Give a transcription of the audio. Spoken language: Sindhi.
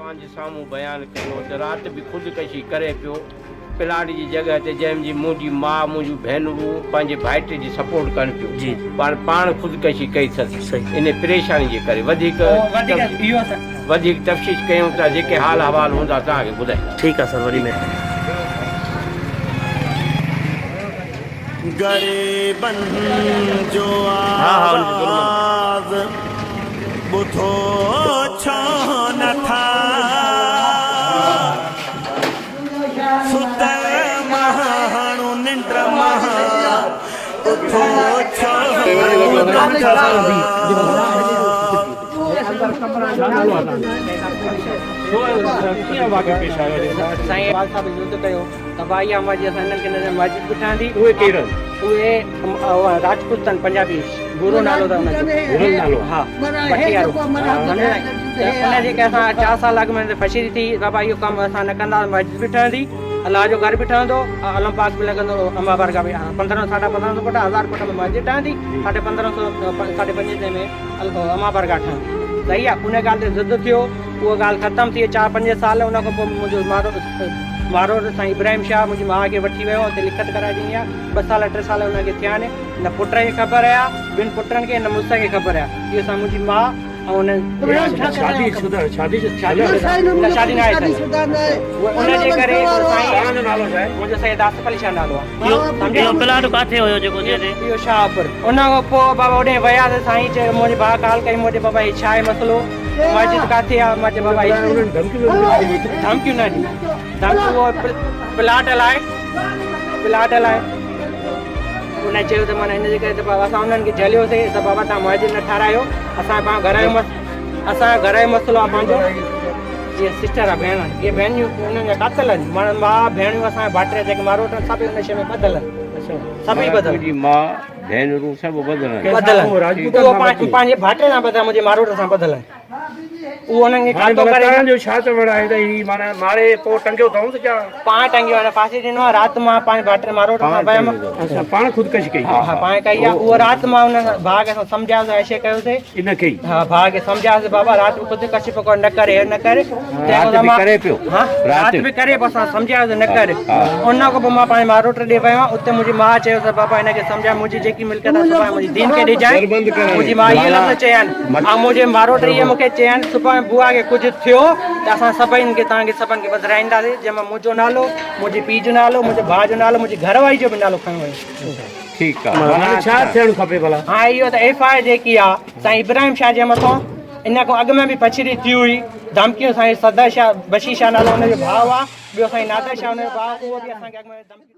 توهان جي سامهون بيان ڪيو ته رات به خودڪشي ڪري پيو پلاٽ جي جڳهه تي جنهن جي منهنجي ماء منهنجون ڀينرون پنهنجي ڀائٽي جي سپورٽ ڪن پيو پاڻ پاڻ خودڪشي ڪئي اٿس ان پريشاني جي ڪري وڌيڪ وڌيڪ تفتيش ڪيون ٿا جيڪي حال احوال هوندا توهان کي ٻڌائينداسين. ٺيڪ آ سر وڏي مهرباني. غريبن جو آواز ٻڌو ڇو نه ٿا ستل ماڻهو ننڊ مان اٿو ڇو نه ٿا. سائين اقبال صاحب يڌ ڪيو تباهي آ ماجي اسان هنن کي نه مسجد به ٺهندي اهي ڪير آهن؟ اهي راجپوت آهن پنجابي گورو نالو اٿن انهن جو گورو نالو ها پٽيارو ته ان جي ڪري اسان 4 سال اڳ ۾ ڦشي ٿي بابا اهو ڪم اسان نه ڪندا مسجد به ٺهندي الله جو گهر به ٺهندو علم پاڪ به لڳندو اما بارگاهه به 15 1550 فوٽ 1000 فوٽ ۾ مسجد ٺهندي 1550 550 ۾ اما بارگاهه ٺهندي صحيح آ ان ڳالهه تي ضد ٿيو اها ڳالهه ختم ٿي چار پنج سال ان کان پوء منهنجو مارو مارو سائين ابراهيم شاهه منهنجي ماء کي وٺي ويو اتي لکت ڪرائي ڏني آ ٻه سال ٽي سال ان کي ٿيا آهن نه پٽ کي خبر آ ٻن پٽن کي نه مڙس کي خبر آ اهو سائين منهنجي ماء ۽ ان شادي شده شادي شادي نه شادي نه آهي ان جي ڪري سائين نالو ڇا آهي منهنجو سيد آصف علي شاهه نالو آ اهو پلاٽ ڪاٿي هيو جيڪو جنهن تي. اهو شاهپور. ان کان پوء بابا اوڏي وياسين سائين چيو منهنجي ڀاء ڪال ڪئي مون چيو بابا هي ڇا آهي مسئلو مسجد ڪاٿي آهي مان چيو بابا هي ڌمڪيون نه ڏنيون ڌمڪيون اهو پلاٽ لاء پلاٽ لاء ان چيو ته معنيٰ ان جي ڪري ته بابا اسان انهن کي جهليوسين ته بابا توهان مسجد نه ٺارايو اسان پنهنجو گهر جو اسان جو گهر جو مسئلو آهي پنهنجو اهي سسٽر آ ڀيڻ اهي ڀيڻيون انهن جا قاتل آهن معنيٰ ماء ڀيڻيون اسان جا ڀائٽيا جيڪي ماروٽ آهن سڀ ان شيء ۾ ٻڌل آهن سڀئي ٻڌل تنهنجي ماء ڀينرون سڀ ٻڌل آهن ٻڌل آهن اهو پنهنجي ڀائٽي سان ٻڌل منهنجي ماروٽ سان ٻڌل آهن اهو انهن کي کاتو ڪري توهان جو ڇا چوڻ آهي ته هي معنيٰ ماري پوء ٽنگيو اٿئون ته ڇا پاڻ ٽنگيو آهي ڦاسي ڏنو آهي رات مان پنهنجي ڀائٽي ماروٽ سان ويم اڇا پاڻ خودڪشي ڪئي ها پاڻ ڪئي آهي اهو رات مان ان ڀاء کي اسان سمجهايوسين ۽ شيء ڪيوسين ان کي ئي. ها ڀاء کي سمجهايس بابا رات به خودڪشي پيو ڪر نه ڪر هي نه ڪر. رات به ڪري پيو. ها رات به ڪري پيو اسان سمجهايس نه ڪر. ان کان پوء مان پنهنجي ماروٽ ڏي ويو آهيان اتي منهنجي ماء چيو ته بابا هن کي سمجهاء منهنجي جيڪي ملڪيت آهي سڀاڻي منهنجي ڌيئن کي ڏجانء. منهنجي ماء اهي لفظ چيا آهن ۽ منهنجي ماروٽ اهي مون کي چيا آهن سڀاڻي بوا کي ڪجهه ٿيو ته اسان سڀئي کي توهان کي سڀن کي ٻڌرائينداسين جنهن ۾ منهنجو نالو منهنجي پيء جو نالو منهنجي ڀاء جو نالو منهنجي گهر واري جو به نالو کنيو ويو. ٺيڪ آ هاڻي ڇا ٿيڻ کپي ڀلا؟ ها اهو ته ايف I R جيڪي آ سائين ابراهيم شاهه جي مٿان ان کان اڳ ۾ به پڇڙي ٿي هئي ڌمڪيون سائين صدر شاهه بشير شاهه نالو ان جو ڀاء آ ٻيو سائين نادر شاهه ان جو ڀاء اهو به اسان کي اڳ ۾ ڌمڪيون